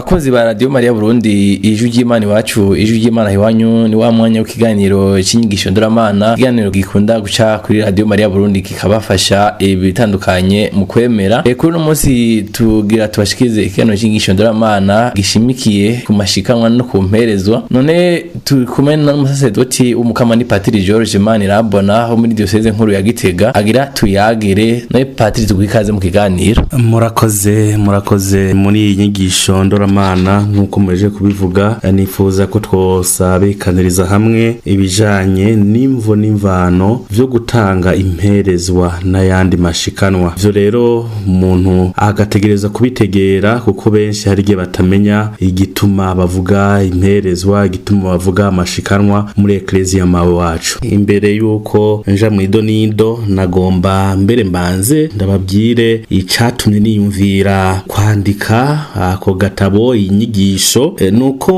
Bakunzi ba Radio Maria Burundi, Ijwi ry'Imana iwacu, ijwi ry'Imana iwanyu, ni wa mwanya w'ikiganiro cy'inyigisho ndoramana, ikiganiro gikunda guca kuri Radio Maria Burundi kikabafasha ibitandukanye mu kwemera. Kuri uno munsi tugira tubashikirize ikiganiro cy'inyigisho ndoramana gishimikiye ku mashikanwa no ku mperezwa. None turi kumwe n'umusasedoti w'umukama, ni Patiri George Manirambona wo muri diocese nkuru ya Gitega, agira tuyagire. None Patiri, tuguhe ikaze mu kiganiro. Murakoze, murakoze. Muri iyi nyigisho ndoramana, nk'uko muheje kubivuga, nifuza ko twosabikaniriza hamwe ibijanye n'imvo n'imvano vyo gutanga imperezwa n'ayandi mashikanwa. Ivyo rero umuntu agategereza kubitegera, kuko benshi hari igihe batamenya igituma bavuga imperezwa, igituma bavuga amashikanwa muri Ekleziya mawe wacu. Imbere yuko nja mw'ido nido, nagomba mbere mbanze ndababwire icatumye niyumvira kwandika ako gatabo, inyigisho. Nuko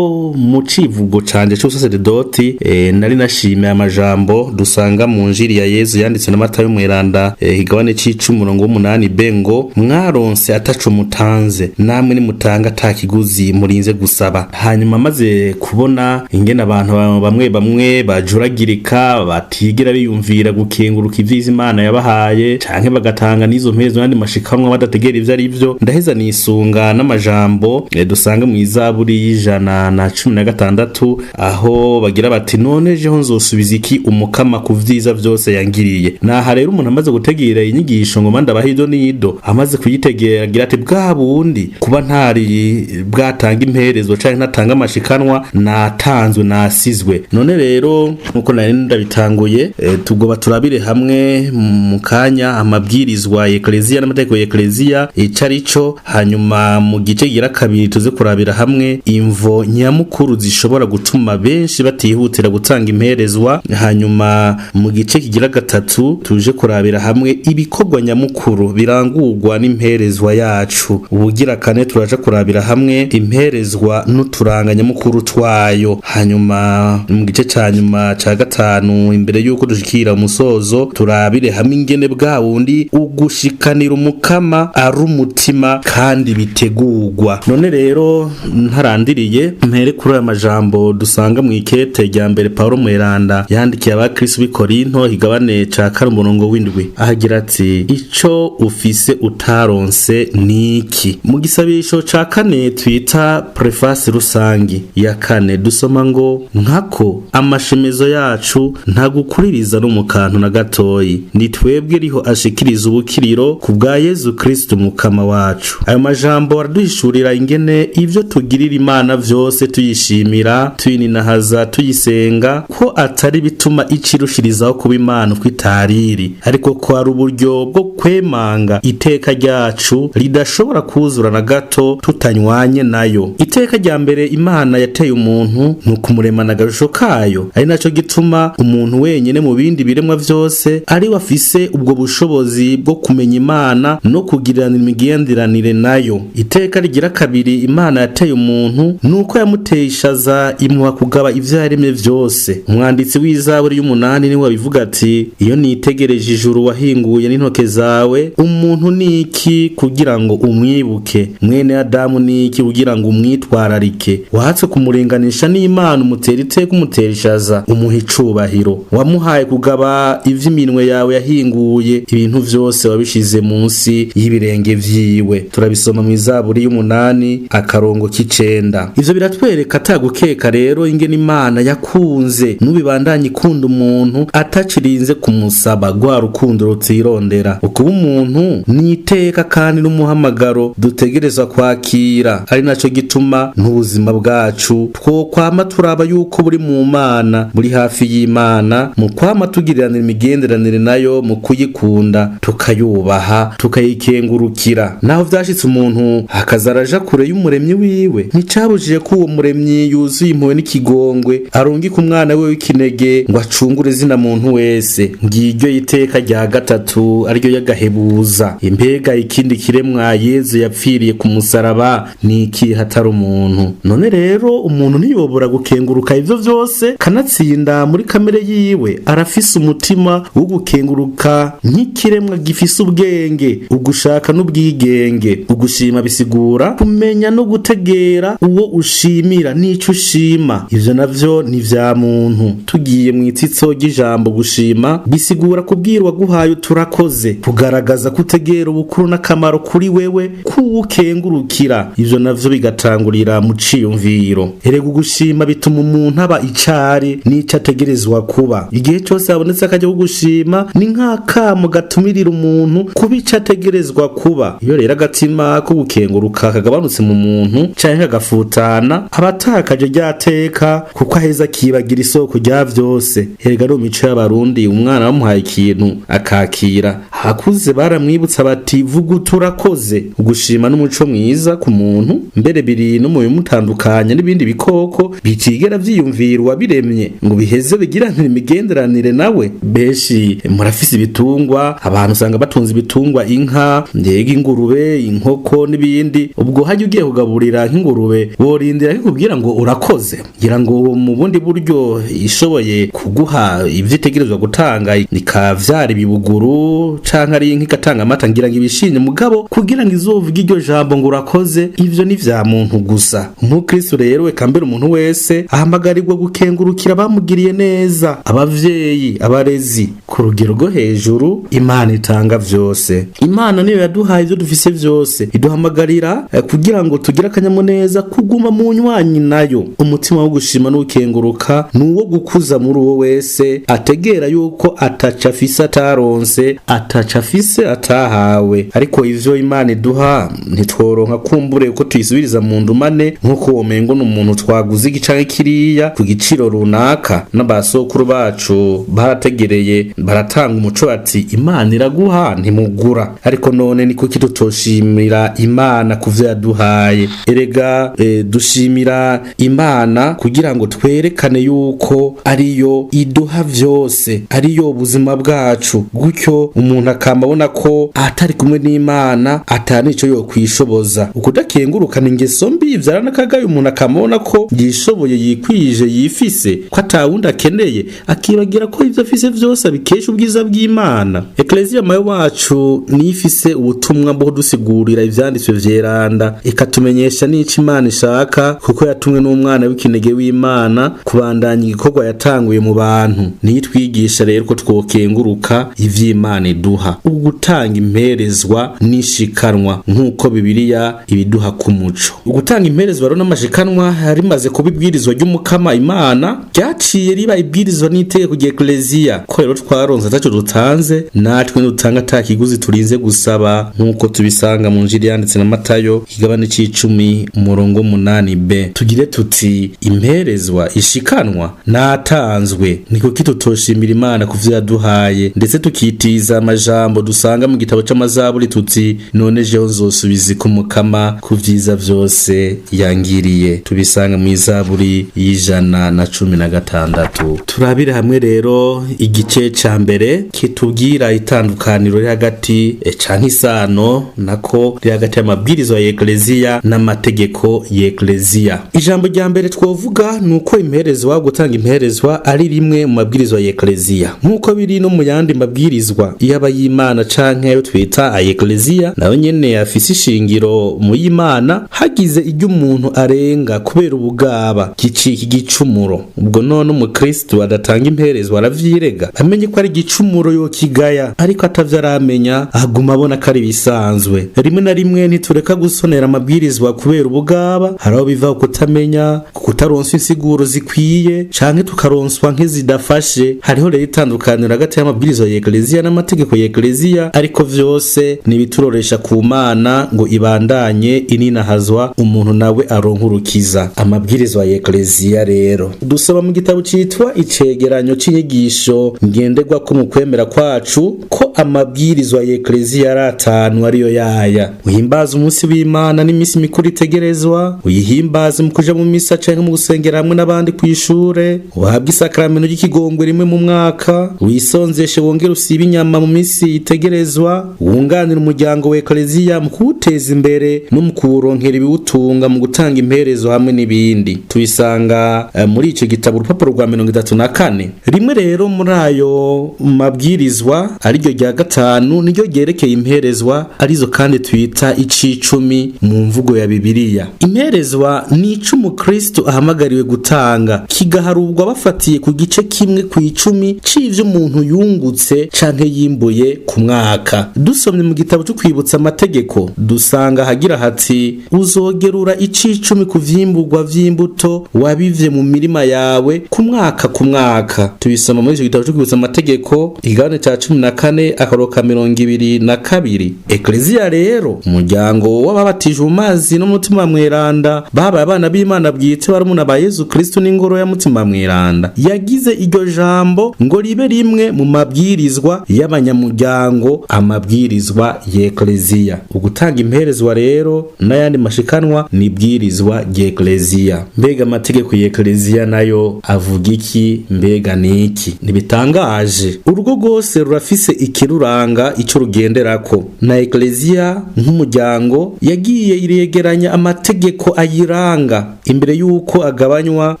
mu civugo canje c'ubusaseredoti nari nashimiye amajambo dusanga mu njiri ya Yezu yanditse na Matayo Mweranda, igabane c'icumi, umurongo w'umunani b, ngo: "Mwaronse ataco mutanze, namwe nimutanga ata kiguzi murinze gusaba." Hanyuma maze kubona ingene abantu bamwe bamwe bajuragirika, batigira biyumvira gukenguruka ivyiza Imana yabahaye, canke bagatanga n'izo mperezo n'andi mashikanwa badategera ivyo ari vyo, ndaheza nisunga n'amajambo dusanga mu Izaburi y'116, aho bagira bati: "None jeho nzosubiza iki Umukama ku vyiza vyose yangiriye?" Naha rero umuntu amaze gutegera inyigisho ngo manda abahe ido nido, amaze kuyitegera agira ati: "Bwa bundi kuba ntari bwatanga imperezo canke ntatanga amashikanwa, natanzwe, nasizwe." None rero, nkuko nari ndabitanguye, tugoba turabire hamwe mu kanya amabwirizwa ya Ekleziya n'amategeko ya Ekleziya ico arico. Hanyuma mu gice gira kabiri tuze kurabira hamwe imvo nyamukuru zishobora gutuma benshi batihutira gutanga imperezwa. Hanyuma mu gice kigira gatatu tuje kurabira hamwe ibikorwa nyamukuru birangurwa n'imperezwa yacu. Ubugira kane turaja kurabira hamwe imperezwa n'uturanga nyamukuru twayo. Hanyuma mu gice ca nyuma ca gatanu, imbere yuko dushikira umusozo, turabire hamwe ingene bwa wundi ugushikanira Umukama ari umutima kandi bitegurwa. None rero ntarandiriye, mpere kuri aya majambo dusanga mu ikete rya mbere Paulo Mweranda yandikiye abakristo b'i Korinto, igabane ca kane, umurongo w'indwi, ahagira ati: "Ico ufise utaronse niki?" Mu gisabisho ca kane twita preface rusangi ya kane dusoma ngo: "Nkako amashemezo yacu ntagukuririza no mu kantu na gatoyi, ni twebwe riho ashikiriza ubukiriro ku bwa Yezu Kristo Mukama wacu." Ayo majambo araduhishurira ingene ivyo tugirira Imana vyose, tuyishimira, tuyininahaza, tuyisenga, ko atari bituma icirushirizaho kuba Imana uko itariri, ariko ko ari uburyo bwo kwemanga iteka ryacu ridashobora kuzura na gato tutanywanye nayo. Iteka rya mbere Imana yateye umuntu ni ukumuremana agashusho kayo, ari naco gituma umuntu wenyene mu bindi biremwa vyose ari we afise ubwo bushobozi bwo kumenya Imana no kugirirana imigenderanire nayo. Iteka rigira kabiri Imana yateye umuntu ni uko yamuteye ishaza, imuha kugaba ivyo yaremye vyose. Umwanditsi w'Izaburi y'8 niwe abivuga ati: "Iyo nitegereje ijuru wahinguye n'intoke zawe, umuntu ni iki kugira ngo umwibuke? Mwene Adamu ni iki kugira ngo umwitwararike? Wahatse kumurenganisha n'Imana, umutera iteka, umutera ishaza, umuha icubahiro. Wamuhaye kugaba ivy'iminwe yawe yahinguye, ibintu vyose wabishize munsi y'ibirenge vyiwe." Turabisoma mu Izaburi y'8, akarongo k'icenda. Ivyo biratwereka atagukeka rero ingene Imana yakunze n'ubibandanye ikunda umuntu atacirinze kumusaba, rwa rukundo rutirondera. Ukuba umuntu ni iteka kandi n'umuhamagaro dutegerezwa kwakira, ari naco gituma n'ubuzima bwacu twokwama turaba yuko buri mu Mana, buri hafi y'Imana, mu kwama tugiriranira imigenderanire nayo, mu kuyikunda, tukayubaha, tukayikengurukira. Naho vyashitse umuntu akaza araja kure y'Umuremyi wiwe, nticabujije ko uwo Muremyi yuzuye impuhwe n'ikigongwe arungika umwana we w'ikinege ngo acungure zina muntu wese. Ngiryo iteka rya gatatu, ariryo y'agahebuza. Imbega ikindi kiremwa Yezu yapfiriye ku musaraba ni iki hatari umuntu? None rero umuntu ntiyobora gukenguruka ivyo vyose? Kanatsinda muri kamere yiwe arafise umutima wo gukenguruka nk'ikiremwa gifise ubwenge, ugushaka n'ubwigenge. Ugushima bisigura kumenya Kumenya no gutegera uwo ushimira n'ico ushima, ivyo navyo ni vya muntu. Tugiye mu itsitso ry'ijambo gushima, bisigura kubwirwa guhaye turakoze, kugaragaza kutegera ubukuru n'akamaro kuri wewe kuwukengurukira, ivyo navyo bigatangurira mu ciyumviro. Erega ugushima bituma umuntu aba icari n'ico ategerezwa kuba. Igihe cose habonetse akajya kugushima, ni nk'akamo gatumirira umuntu kuba ico ategerezwa kuba. Iyo rero agatima ko gukenguruka kagabanutse mu muntu canke kagafutana, aba atakaje rya teka, kuko aheza akibagira isoko rya vyose. Erega no mico y'Abarundi, umwana bamuhaye ikintu akakira, abakuze baramwibutsa bati: "Vuga uturakoze." Ugushima n'umuco mwiza ku muntu, mbere biri no mu bimutandukanya n'ibindi bikoko bitigera vyiyumvirwa biremye ngo biheze bigiranire imigenderanire nawe. Benshi murafise ibitungwa, abantu usanga batunze ibitungwa, inka, mbega ingurube, inkoko n'ibindi. Ubwo hajya ugiye kugaburira nk'ingurube, worindira kikubwira ngo urakoze? Ngira ngo mu bundi buryo ishoboye kuguha ivyo itegerezwa gutanga, ikavyara ibibuguru canke ari inka igatanga amata, ngira ngo ibishimye. Mugabo kugira ngo izovuge iryo jambo ngo urakoze, ivyo ni vya muntu gusa. Umukristo rero, eka mbere umuntu wese, ahamagarirwa gukengurukira abamugiriye neza, abavyeyi, abarezi, ku rugero rwo hejuru Imana itanga vyose. Imana niyo yaduhaye ivyo dufise vyose, iduhamagarira kugira ngo tugire akanyamuneza kuguma mu nywanyi nayo. Umutima wo gushima n'ukenguruka ni uwo gukuza muri uwo wese ategera yuko ataca afise ataronse, ataca afise atahawe. Ariko ivyo Imana iduha ntitworonka kumbure uko tuyisubiriza mu ndumane, nk'uko womengo ni umuntu twaguze iki canke kiriya ku giciro runaka. N'abasokuru bacu barategereye, baratanga umuco bati: "Imana iraguha, ntimugura." Ariko none ni kuki tutoshimira Imana ku vyo yaduhaye? Erega dushimira Imana kugira ngo twerekane yuko ariyo iduha vyose, ariyo buzima bwacu. Gutyo umuntu akama abona ko atari kumwe n'Imana ata nico yokwishoboza. Ukudakengurukana ingeso mbi ivyara n'akagaye. Umuntu akamabona ko yishoboye, yikwije, yifise, ko atawundi akeneye, akibagira ko ivyo afise vyose abikesha ubwiza bw'Imana. Ekleziya mayo wacu niyo ifise ubutumwa bwo kudusigurira ivyanditswe vyeranda, ikatumenyesha n'ico Imana ishaka, kuko yatumwe n'umwana w'ikinege w'Imana kubandanya igikorwa yatanguye mu bantu. Niyo itwigisha rero ko twokenguruka ivy'Imana iduha, ugutanga imperezwa n'ishikanwa, nk'uko Bibiliya ibiduha ku muco. Ugutanga imperezwa rero n'amashikanwa rimaze kuba ibwirizwa ry'Umukama Imana, ryaciye riba ibwirizwa n'itegeko rya Ekleziya. Ko rero twaronse ataco dutanze, natwe dutanga ata kiguzi turinze gusaba, nk'uko tubisanga mu Njiri yanditse na Matayo, ikigabane c'icumi, umurongo 8b. Tugire tuti: imperezwa, ishikanwa natanzwe. Ni kuki tutoshimira Imana ku vyo yaduhaye, ndetse tukitiza amajambo dusanga mu gitabo c'Amazaburi tuti: "None jewe nzosubiza Umukama ku vyiza vyose yangiriye"? Tubisanga mu Izaburi y'116. Turabire hamwe rero igice ca mbere kitubwira itandukaniro riri hagati, canke isano nako, riri hagati y'amabwirizwa ya Ekleziya n'amategeko ya Ekleziya. Ijambo rya mbere twovuga ni uko imperezwa, gutanga imperezwa, ari rimwe mu mabwirizwa ya Ekleziya, nk'uko biri no mu yandi mabwirizwa yaba y'Imana canke ayo twita aya Ekleziya, nayo nyene afise ishingiro mu y'Imana. Hagize iryo umuntu arenga kubera ubugaba, gicika igicumuro. Ubwo none umukristo adatanga imperezwa aravyirega, amenye ko ari igicumuro yokigaya, ariko atavyo aramenya aguma abona ko ari ibisanzwe. Rimwe na rimwe ntitureka gusonera amabwirizwa kubera ubugaba. Hari aho biva kutamenya, kutaronswa insiguro zikwiye, canke tukaronswa nk'izidafashe. Hariho rero itandukaniro hagati y'amabwirizwa ya Ekleziya n'amategeko ya Ekleziya, ariko vyose ni ibituroresha ku Mana ngo ibandanye ininahazwa, umuntu nawe aronka urukiza. Amabwirizwa ya Ekleziya rero dusaba mu gitabo citwa Icegeranyo c'inyigisho ngenderwako mu kwemera kwacu ko amabwirizwa ya Ekleziya ari atanu, ariyo yaya: uhimbaza umunsi w'Imana n'iminsi mikuru itegerezwa, uyihimbaze mu kuja mu misa canke mu gusengera hamwe n'abandi kw'ishure, uhabwe isakramento ry'ikigongwe rimwe mu mwaka, wisonzeshe wongere usibe inyama mu minsi itegerezwa, wunganire umuryango wa Ekleziya mu kuwuteza imbere no mu kuwuronkera ibiwutunga mu gutanga imperezo hamwe n'ibindi. Tubisanga muri ico gitabo, urupapuro rwa 34. Rimwe rero muri ayo mabwirizwa, ariryo rya gatanu, niryo ryerekeye imperezwa, arizo kandi twita icicumi mu Mu mvugo ya Bibiliya, imperezwa ni ico umukristo ahamagariwe gutanga, kigaharurwa bafatiye ku gice kimwe ku 10 c'ivyo umuntu yungutse canke yimbuye ku mwaka. Dusomye mu gitabo cyo kwibutsa amategeko, dusanga hagira hati: uzogerura icicumi ku vyimburwa vy'imbuto wabivye mu mirima yawe ku mwaka ku mwaka. Tubisoma muri ico gitabo cyo kwibutsa amategeko, igabane ca 14 akarongo 22. Ekleziya rero, umuryango w'ababatijwe mu mazi n'umutima mweranda, babaye abana b'Imana bwite, barumuna ba Yezu Kristo n'ingoro ya mutima mweranda, yagize iryo jambo ngo ribe rimwe mu mabwirizwa y'abanyamuryango, amabwirizwa y'Ekleziya. Ugutanga imperezwa rero n'ayandi mashikanwa ni ibwirizwa ry'Ekleziya. Mbega amategeko y'Ekleziya nayo avuga iki? Mbega ni iki? Ntibitangaje, urugo rwose rurafise ikiruranga, ico rugenderako. Na Ekleziya nk'umuryango yagiye iregeranya amategeko ayiranga. Imbere y'uko agabanywa,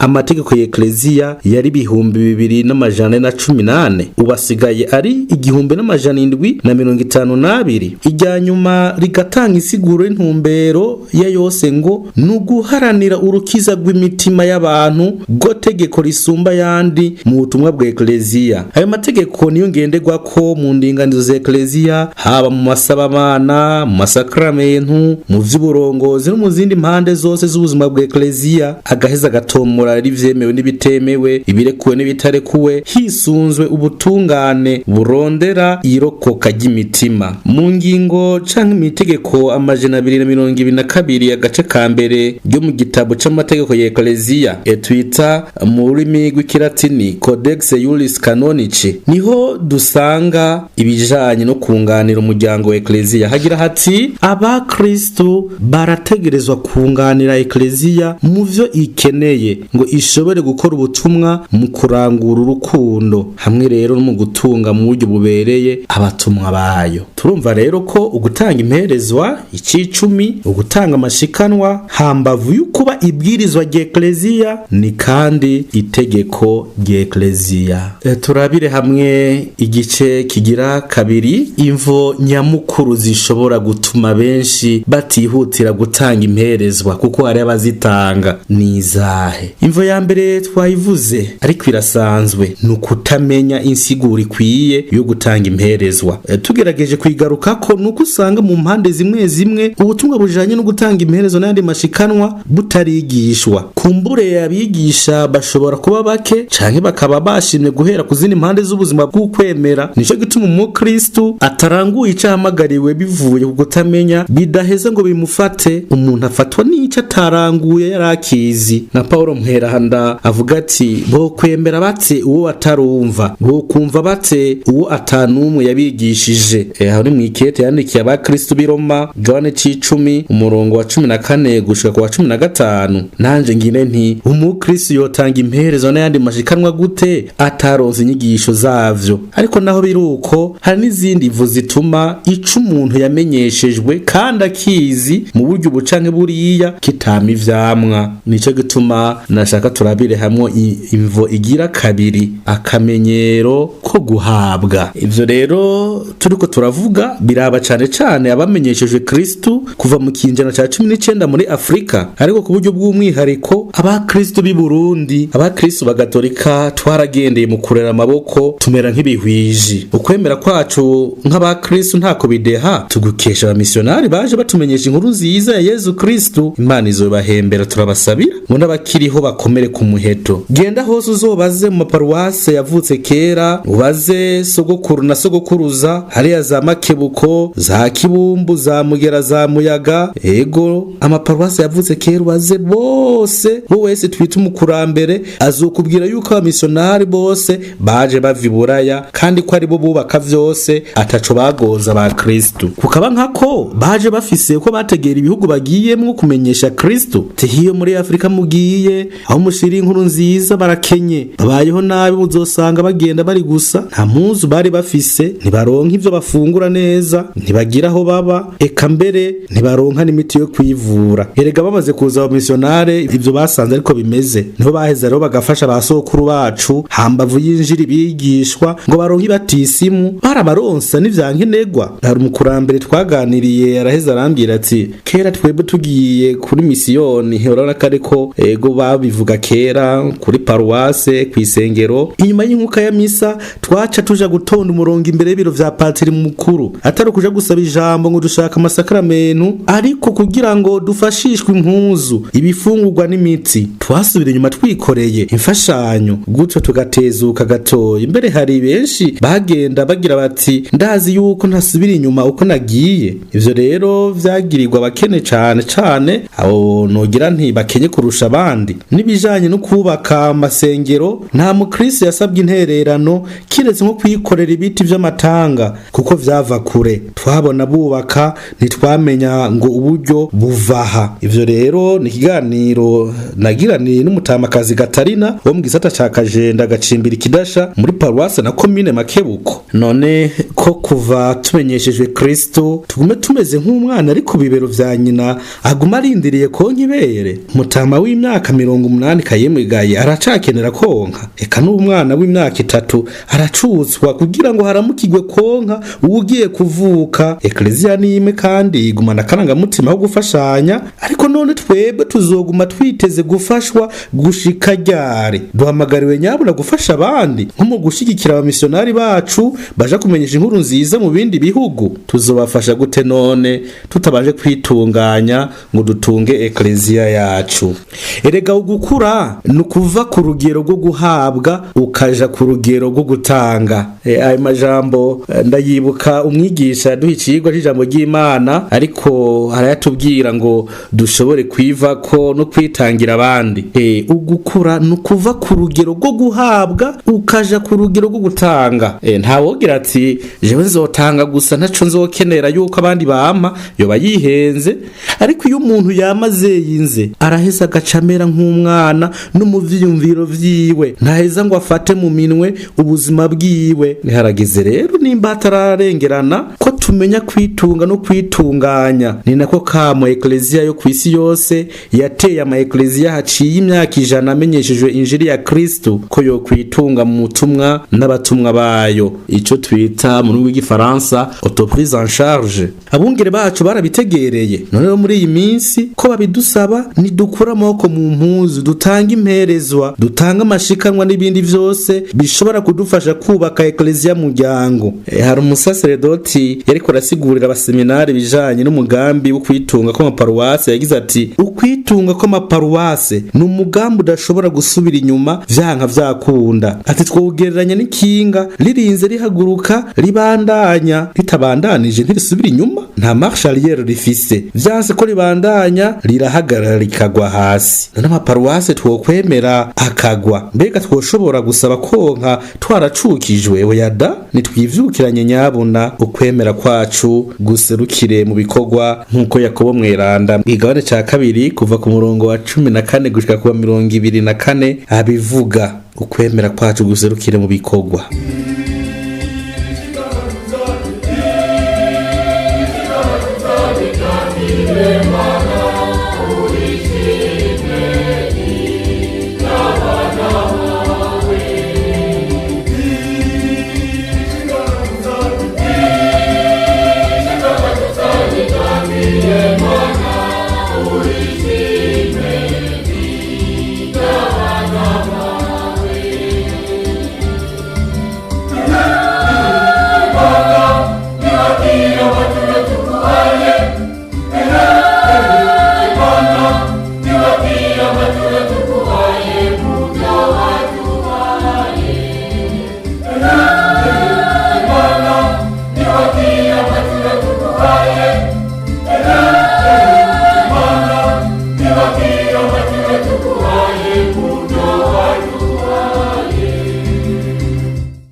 amategeko y'Ekleziya yari 2414, ubu asigaye ari 1752. Irya nyuma rigatanga insiguro y'intumbero ya yose, ngo ni uguharanira urukiza rw'imitima y'abantu, bwo tegeko risumba ayandi mu butumwa bwa Ekleziya. Ayo mategeko niyo ngenderwako mu ndinganizo za Ekleziya, haba mu masabamana, mu masakramentu, mu vy'uburongozi no mu zindi mpande zose z'ubuzima bwa Ekleziya. Agaheza agatomora ari ivyemewe n'ibitemewe, ibirekuwe n'ibitarekuwe, hisunzwe ubutungane burondera irokoka ry'imitima. Mu ngingo canke imitegeko 222 agace ka mbere ryo mu gitabo c'amategeko ya Ekleziya, etwita mu rurimi rw'ikilatini Codex Iuris Canonici, niho dusanga ibijanye no kunganira umuryango wa Ekleziya. Hagira hati: abakristu barategerezwa kunganira Ekleziya mu vyo ikeneye ngo ishobore gukora ubutumwa mu kurangura urukundo, hamwe rero no mu gutunga mu buryo bubereye abatumwa bayo. Turumva rero ko ugutanga imperezwa, icicumi, ugutanga amashikanwa, hambavu y'ukuba ibwirizwa ry'Ekleziya, ni kandi itegeko ry'Ekleziya. Turabire hamwe igice kigira kabiri, imvo nyamukuru zishobora gutuma benshi batihutira gutanga imperezwa, kuko hari abazitanga, ni izahe? Imvo ya mbere twayivuze, ariko irasanzwe, ni ukutamenya insiguro ikwiye yo gutanga imperezwa. Tugerageje kuyigarukako, ni uko usanga mu mpande zimwe zimwe ubutumwa bujanye no gutanga imperezo n'ayandi mashikanwa butarigishwa. Kumbure abigisha bashobora kuba bake, canke bakaba bashimye guhera ku zindi mpande z'ubuzima bw'ukwemera. Nico gituma umukristu ataranguye ico ahamagariwe bivuye ku kutamenya, bidaheza ngo bimufate. Umuntu afatwa n'ico ataranguye yarakizi. Na Paulo Mweranda avuga ati: bo kwemera bate uwo batarumva? Bo kumva bate uwo atanumwe yabigishije? Aho ni mwikete yandikiye abakristu b'i Roma, Yohane c'icumi, umurongo wa 14 gushika ku wa 15. Nanje ngine nti: umukristu yotanga imperezo n'ayandi mashikanwa gute ataronse inyigisho zavyo? Ariko naho biruko, hari n'izindi mvo zituma ico umuntu yamenyeshejwe kandi akizi mu buryo bucanke buriya kitama ivyamwa. Nico gituma nashaka turabire hamwe imvo igira kabiri, akamenyero ko guhabwa. Ivyo rero turiko turavuga biraba cane cane abamenyeshejwe Kristu kuva mu kinjana ca 19 muri Afrika, ariko ku buryo bw'umwihariko abakristu b'i Burundi. Abakristu bagatolika twaragendeye mu kurera amaboko, tumera nk'ibihwiji. Ukwemera kwacu nk'abakristu ntako bideha, tugukesha abamisiyonari baje batumenyesha inkuru nziza ya Yezu Kristu. Imana izobahembera, turabasabira ngo n'abakiriho bakomere ku muheto. Genda hose uzobaze mu maparuwase yavutse kera, ubaze sogokuru na sogokuruza hariya za Makebuko, za Kibumbu, za Mugera, za Muyaga, ego amaparuwase yavutse kera, ubaze bose, bo wese twita umukurambere azokubwira yuko abamisiyonari bose baje bava i Buraya, kandi ko aribo bubaka vyose, ataco bagoza ba Kristu. Kukaba nkako baje bafise ko bategera ibihugu bagiyemwo kumenyesha Kristu. Tihiyo muri Afrika mugiye, aho mushira inkuru nziza, barakenye, babayeho nabi, muzosanga bagenda bari gusa, nta mpuzu bari bafise, ntibaronka ivyo bafungura neza, ntibagira aho baba, eka mbere ntibaronka n'imiti yo kwivura. Erega bamaze kuza abamisiyonare, ivyo basanze ariko bimeze, niho baheza rero bagafasha ba sokuru bacu, hambavu y'injiri bigishwa, ngo baronke ibatisimu. batisimu barabaronsa n'ivyankenerwa. Hari umukurambere twaganiriye araheza arambwira ati kera twebwe tugiye kuri misiyoni, urabona ko ariko ego babivuga kera kuri paruwase kw'isengero, inyuma y'inkuka ya misa twaca tuja gutonda umurongo imbere y'ibiro vya patiri mukuru, atari ukuja gusaba ijambo ngo dushaka amasakaramentu, ariko kugira ngo dufashishwe impuzu, ibifungurwa n'imiti. Twasubira inyuma twikoreye imfashanyo, gutyo tugatezuka gatoya. Imbere hari benshi bagenda bagira bati ndazi yuko ntasubira inyuma uko nagiye. Ivyo rero vyagirirwa abakene cane cane, abo nogira nti bakenye kurusha abandi. N'ibijanye no kubaka amasengero, nta mukristo yasabwe intererano kiretse nko kwikorera ibiti vy'amatanga kuko vyava kure. Twabona bubaka ntitwamenya ngo uburyo buvaha. Ivyo rero ni ikiganiro nagiraniye n'umutamakazi Gatarina wo mu gisata ca Kajenda gacimbira ikidasha muri paruwase na komine Makebuko. None ko kuva tumenyeshejwe Kristo tugume tumeze nk'umwana ari ku bibero vya nyina aguma arindiriye konka ibere? Mutama w'imyaka 80 kayemwegaye aracakenera konka, eka n'umwana w'imyaka 3 aracutswa kugira ngo haramukigwe konka uwugiye kuvuka. Ekleziya ni imwe kandi igumana akarangamutima ko gufashanya, ariko none twebwe tuzoguma twiteze gufashwa gushika ryari? Duhamagariwe nyabuna gufasha abandi nko mu gushigikira abamisiyonari bacu baja kumenyesha inkuru nziza mu bindi bihugu. Tuzobafasha gute none tutabanje kwitunganya ngo dutunge ekleziya yacu? Erega ugukura ni ukuva ku rugero rwo guhabwa ukaja ku rugero rwo gutanga. Ayo majambo ndayibuka umwigisha duha icigwa c'ijambo ry'Imana, ariko arayatubwira ngo dushobore kwivako no kwitangira abandi. Ugukura ni ukuva ku rugero rwo guhabwa ukaja ku rugero rwo gutanga. Ntawogira ati jewe nzotanga gusa ntaco nzokenera yuko abandi bampa, yoba yihenze. Ariko iyo umuntu yamaze yinze araheza agacamera nk'umwana no mu vyiyumviro vyiwe, ntaheza ngo afate mu minwe ubuzima bwiwe. Niharageze rero nimba hatararengerana ko tumenya kwitunga no kwitunganya. Ni nako kamo ekleziya yo kw'isi yose yateye ama ekleziya haciye imyaka 100 amenyeshejwe injiri ya Kristo ko yo kwitunga mu mutumwa n'abatumwa bayo, ico twita mu rurimi rw'igifaransa autoprise en charge. Abungere bacu barabitegereye, none rero muri iyi minsi ko babidusaba, nidukura amaboko mu mpuzu, dutanga imperezwa, dutanga amashikanwa n'ibindi vyose bishobora kudufasha kubaka ekleziya muryango. Hari umusaseredoti yariko arasigurira abaseminari bijanye n'umugambi wo kwitunga kw'amaparuwase, yagize ati ukwitunga kw'amaparuwase ni umugambi udashobora gusubira inyuma vyanka vyakunda. Ati twawugereranya n'ikinga ririnze rihaguruka ribandanya, ritabandanije ntirisubira inyuma, nta marche arrière rifise, vyanse ko ribandanya rirahagarara rikagwa hasi. None amaparuwase twokwemera akagwa? Mbega twoshobora gusaba konka twaracukijwe? Oya da, nitwivyukiranye nyabuna ukwemera kwacu guserukire mu bikorwa, nk'uko Yakobo mweranda igabane ca 2 kuva ku murongo wa 14 gushika ku wa 24 abivuga. Ukwemera kwacu guserukire mu bikorwa.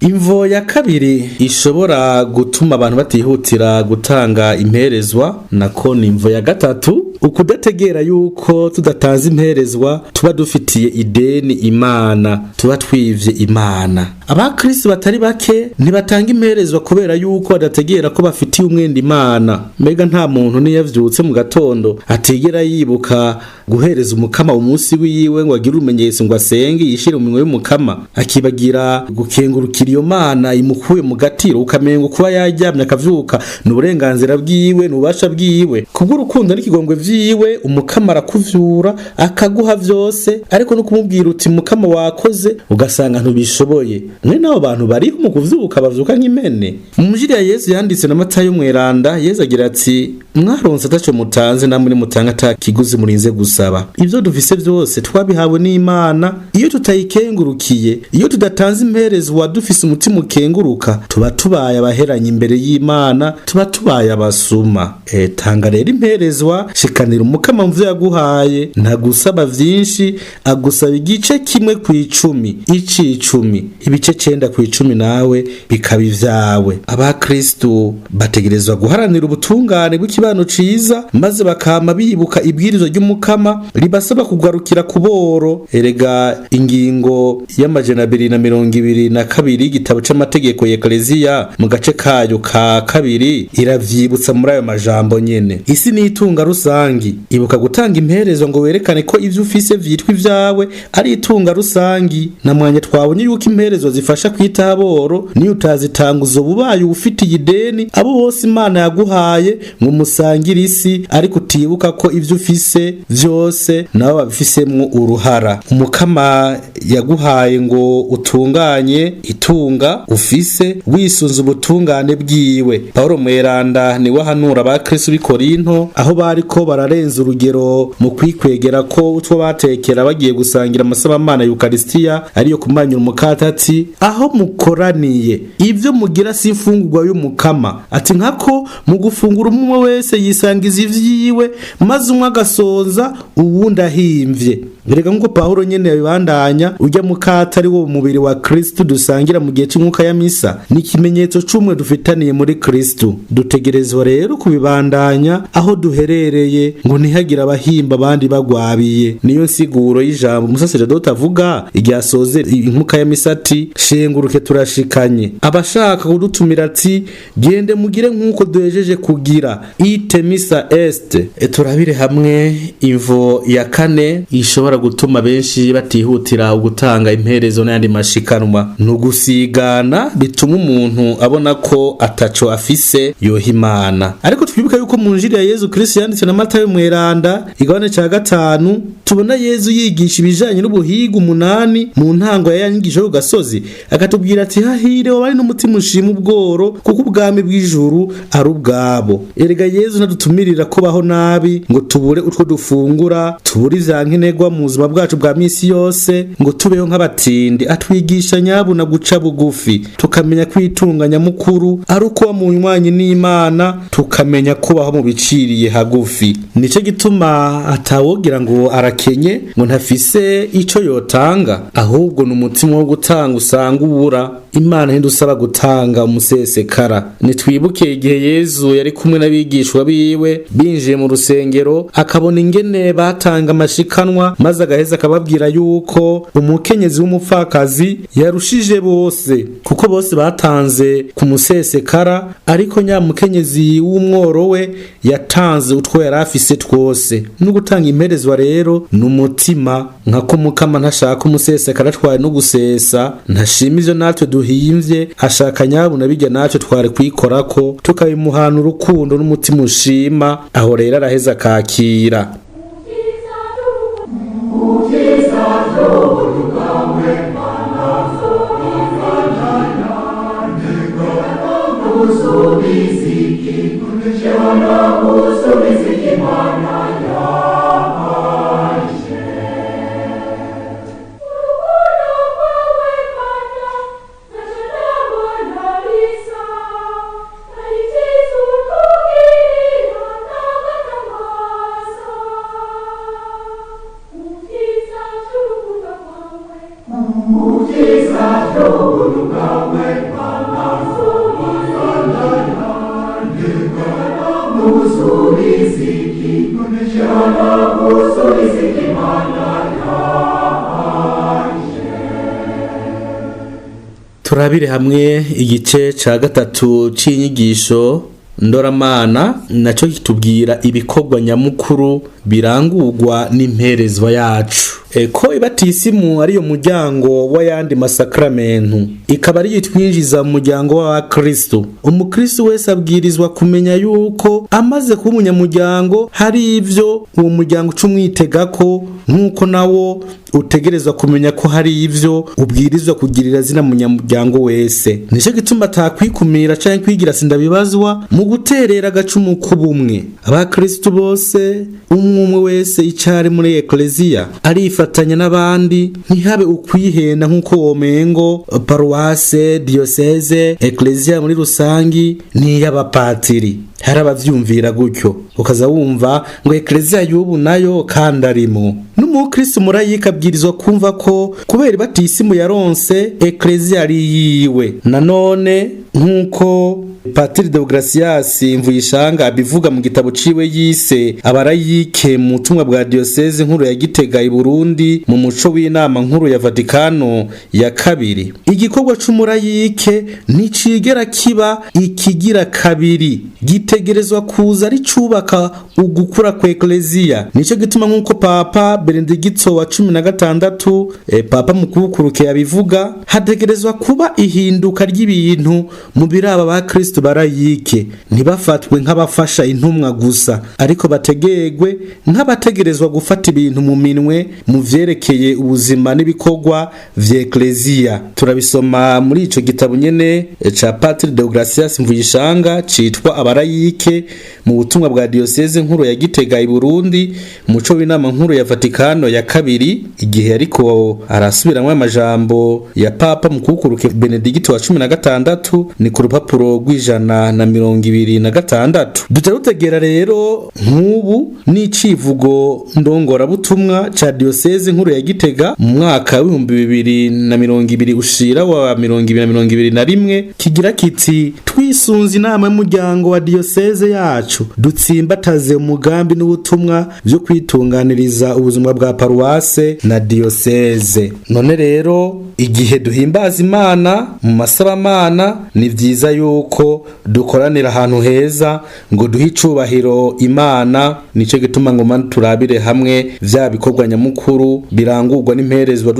Imvo ya kabiri ishobora gutuma abantu batihutira gutanga imperezwa, nako ni imvo ya gatatu, Ukudategera yuko tudatanze imperezwa tuba dufitiye ideni Imana, tuba twivye Imana. Abakristo batari bake ntibatanga imperezwa kubera yuko badategera ko bafitiye umwenda Imana. Mbega nta muntu niyavyutse mu gatondo atigera yibuka guhereza Umukama umunsi wiwe ngo agire urumenyetso, ngo asenge yishire mu minwe y'Umukama, akibagira gukengurukira iyo Mana imukuye mu gatiro, ukamengo kuba yaryamye akavyuka ni uburenganzira bwiwe, ni ububasha bwiwe. Kubw'urukundo n'ikigongwe vyiwe Umukama arakuvyura akaguha vyose, ariko no kumubwira uti Mukama wakoze, ugasanga ntubishoboye. Mwe n'abo bantu bariho mu kuvyuka bavyuka nk'impene. Mu njiri ya Yesu yanditse na Matayo mweranda, Yesu agira ati: mwaronse ataco mutanze, namwe nimutanga ata kiguzi murinze gusaba. Ivyo dufise vyose twabihawe n'Imana. Iyo tutayikengurukiye, iyo tudatanze imperezwa dufise umutima ukenguruka, tuba tubaye abaheranye imbere y'Imana, tuba tubaye abasuma. Tanga rero imperezwa, shikanira Umukama mu vyo yaguhaye. Ntagusaba vyinshi, agusaba igice kimwe kw'icumi, icicumi, ibice 9 kw'icumi nawe bikaba ivyawe. Abakristu bategerezwa guharanira ubutungane bw'ikibano ciza, maze bakama bibuka ibwirizwa ry'Umukama ribasaba kugarukira ku boro. Erega ingingo y'222 y'igitabo c'amategeko y'Ekleziya mu gace kayo ka 2 iravyibutsa muri ayo majambo nyene. Isi ni itunga rusangi, ibuka gutanga imperezo ngo werekane ko ivyo ufise vyitwa ivyawe ari itunga rusangi. Na mwanya twabonye yuko imperezo zifasha kwita aboro, niyo utazitanga uzoba ubaye ufitiye ideni abo bose Imana yaguhaye ngo musangire isi, ariko utibuka ko ivyo ufise vyose nabo babifisemwo uruhara. Umukama yaguhaye ngo utunganye itunga ufise wisunze ubutungane bwiwe. Paulo mweranda niwe ahanura abakristo b'i Korinto, aho bariko bararenza urugero mu kwikwegera ko utwo batekera bagiye gusangira amasabamana y'Ukaristiya, ariyo kumanyura umukate, ati: aho mukoraniye ivyo mugira si imfungurwa y'Umukama. Ati nkako mu gufungura umwe wese yisangiza ivyiwe, maze umwe agasonza uwundi ahimvye. Erega nkuko Paulo nyene yabibandanya, urya mukate ari wo mubiri wa Kristo dusangira mu gihe c'umwuka ya misa, ni ikimenyetso c'umwe dufitaniye muri Kristo. Dutegerezwa rero kubibandanya aho duherereye, ngo ntihagire abahimba abandi bagwabiye. Niyo nsiguro y'ijambo umusaseredoti avuga igihe asoze inkuka ya misa ati: shenguruke turashikanye. Abashaka kudutumira ati: gende mugire nkuko duhejeje kugira, ite missa est. Turabire hamwe imvo ya 4 ishobora gutuma benshi batihutira gutanga imperezo n'ayandi mashikanwa. Ni ugusigana bituma umuntu abona ko ataco afise yoha Imana. Ariko twibuka yuko mu njiri ya Yesu Kristo yanditse na Matayo mweranda igabane ca 5 tubona Yesu yigisha ibijanye n'ubuhiga 8 mu ntango ya yanyigisho ku gasozi, akatubwira ati: hahire bari n'umutima ushima ubworo, kuko ubwami bw'ijuru ari ubwabo. Erega Yesu ntadutumirira kubaho nabi ngo tubure utwo dufungura, tubure ivyankenerwa mu buzima bwacu bwa misi yose, ngo tubeho nk'abatindi. Atwigisha nyabuna guca bugufi, tukamenya kwitunganya mukuru ari ukuba mu nywanyi n'Imana, tukamenya kubaho mu biciriye hagufi. Nico gituma atawogira ngo arakenye ngo ntafise ico yotanga, ahubwo ni umutima wo gutanga usanga ubura. Imana ntidusaba gutanga umusesekara. Nitwibuke igihe Yesu yari kumwe n'abigishwa biwe binjiye mu rusengero, akabona ingene batanga amashikanwa, maze agaheza akababwira yuko umukenyezi w'umupfakazi yarushije bose, kuko bose batanze ku musesekara, ariko nyamukenyezi w'umworo we yatanze utwo yari afise twose. No gutanga imperezwa rero ni umutima, nkako Mukama ntashaka umusesekara twari no gusesa, ntashima ivyo natwe duhimvye, ashaka nyabuna bijya natwe twari kwikorako, tukabimuhana urukundo n'umutima ushima. Aho rero araheza akakira. Nzogusubiza Imana yanje. Turabire hamwe igice ca gatatu c'inyigisho ndoramana, nacyo kitubwira ibikorwa nyamukuru birangurwa n'imperezwa yacu. Ko ibatisimu ariyo muryango w'ayandi masakramentu, ikaba ariyo itwinjiza mu muryango w'abakristo. Umukristo wese abwirizwa kumenya yuko amaze kuba umunyamuryango hari ivyo uwo muryango uca umwitegako, nk'uko nawo utegerezwa kumenya ko hari ivyo ubwirizwa kugirira zina munyamuryango wese. Nico gituma atakwikumira canke kwigira sindabibazwa mu guterera agacumu k'ubumwe. Abakristo bose, umwe umwe wese icari muri ekleziya arifatanya n'abandi, ntihabe ukwihenda nk'uko womengo paruwase, diyoseze, ekleziya muri rusangi n'iy'abapatiri. Hari abavyumvira gutyo, ukaza wumva ngo ekleziya y'ubu nayo kandi arimo. N'umukristo murayika abwirizwa kumva ko kubera ibatisimu yaronse, ekleziya ari yiwe. Nanone nk'uko Patiri Deogratias Mvuyishanga abivuga mu gitabo ciwe yise Abarayike mu butumwa bwa Diocese nkuru ya Gitega i Burundi mu muco w'inama nkuru ya Vatikano ya kabiri, igikorwa c'umurayike nticigera kiba ikigira kabiri, gitegerezwa kuza ari cubaka ugukura kwa ekleziya. Nico gituma nk'uko Papa Benedicto wa 16, Papa mukukuruke yabivuga, hategerezwa kuba ihinduka ry'ibintu mu biraba ba Kristo barayike, ntibafatwe nk'abafasha intumwa gusa, ariko bategegwe nk'abategerezwa gufata ibintu mu minwe mu vyerekeye ubuzima n'ibikorwa vya ekleziya. Turabisoma muri ico gitabo nyene ca Patri Deogratias Mvuyishanga citwa Abarayike mu butumwa bwa Diocese nkuru ya Gitega i Burundi, muco w'inama nkuru ya Vatikano ya kabiri, igihe ariko arasubiramwo amajambo ya Papa mukukuruke Benedicto wa 16, ni ku rupapuro rw'126. Duca dutegera rero nk'ubu n'icivugo ndongorabutumwa ca Diocese nkuru ya Gitega mu mwaka w'2020 ushira wa 2021, kigira kiti: twisunze inama y'umuryango wa Diocese yacu, dutsimbataze umugambi n'ubutumwa byo kwitunganiriza ubuzima bwa paruwase na Diocese. None rero igihe duhimbaza Imana mu masabamana, ni vyiza yuko dukoranira ahantu heza ngo duhe icubahiro Imana. Nico gituma ngo turabire hamwe vya bikorwa nyamukuru birangurwa n'imperezwa